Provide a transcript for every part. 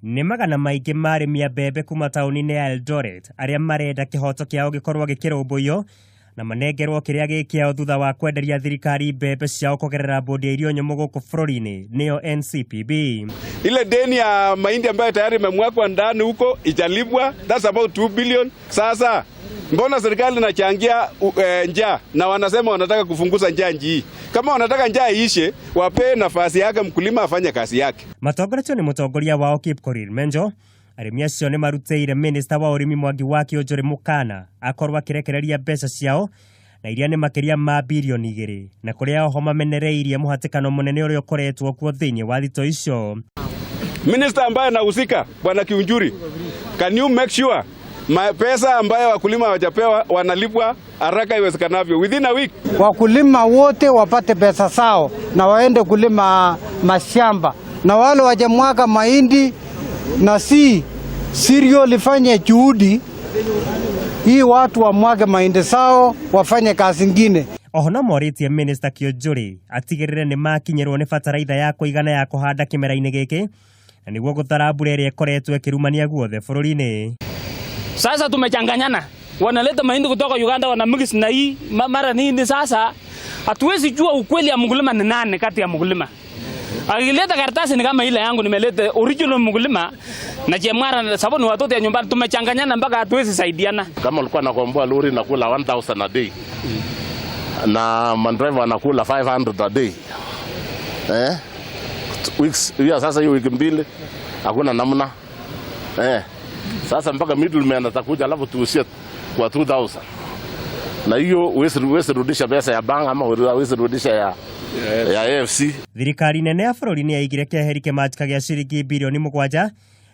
Nĩ magana maingĩ ma arĩmi a mbembe kuma taũni-inĩ ya Eldoret arĩa marenda kĩhoto kĩao gĩkorwo gĩkĩrũmbũiyo na manengerwo kĩrĩa gĩ kĩao thutha wa kwenderia thirikari mbembe ciao kũgerera bodi ya irio nyũmũ gũkũ bũrũri-inĩ nĩyo NCPB. Ile deni ya mahindi ambayo tayari imemwagwa ndani huko italipwa, that's about 2 billion. Sasa mbona serikali inachangia njaa na wanasema wanataka kufunguza njaa nchi hii? Kama wanataka njaa iishe, wapee nafasi yake mkulima afanye kazi yake. Matongoretio nĩ mũtongoria wao Kipkorir Menjo, arĩmi acio nĩ marutĩire minista wa ũrĩmi Mwangi wa Kĩũnjũrĩ mũkana akorwo akĩrekereria mbeca ciao na iria nĩ makĩria ma birioni 2 na kũrĩa oho mamenereirie mũhatĩkano mũnene ũrĩa ũkoretwo kuo thĩinĩ wa thito icio. Minister ambaye anahusika Bwana Kiunjuri, can you make sure pesa ambayo wakulima hawajapewa wanalipwa haraka iwezekanavyo within a week? Wakulima wote wapate pesa zao na waende kulima mashamba, na wale wajamwaga mahindi na si cereal ifanye juhudi hii watu wamwage mahindi zao wafanye kazi ingine. Oho no morĩtie minista Kĩũnjũrĩ atigĩrĩre nĩ makinyĩrwo nĩ bataraitha ya kũigana ya kũhanda kĩmera-inĩ gĩkĩ na nĩguo gũthara mbura ĩrĩa ĩkoretwo ĩkĩrumania guothe bũrũri-inĩ. Sasa tumechanganyana, wanaleta mahindi kutoka Uganda wana mix na hii mara nini. Sasa hatuwezi jua ukweli ya mkulima ni nani kati ya mkulima. Akileta karatasi ni kama ile yangu nimeleta original mkulima na Chemwara, sababu ni watoto ya nyumbani, tumechanganyana mpaka hatuwezi saidiana. Kama ulikuwa nakomboa lori nakula 1000 a day na mandriver anakula 500 a day, weeks hiyo sasa, hiyo wiki 2 hakuna namna. Sasa mpaka middleman atakuja alafu tuuzie kwa 2000 na hiyo huwezi rudisha pesa ya bank ama huwezi rudisha ya AFC. Thirikari nene ya bũrũri nĩ yaigire keheri kĩmanjĩka gĩa ciringi birioni 7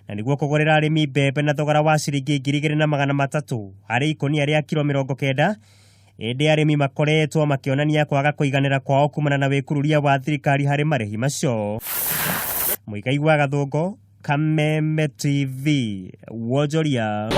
na nĩguo kũgũrĩra arĩmi mbembe na thogora wa ciringi 2300 harĩ ikũnia rĩa kiro 90. Ĩndĩ arĩmi makoretwo makĩonania kwaga kũiganĩra kwao kumana na wĩkururia wa thirikari harĩ marĩhi macio. Mũigai wa Gathũngũ, Kameme TV, wonjoria.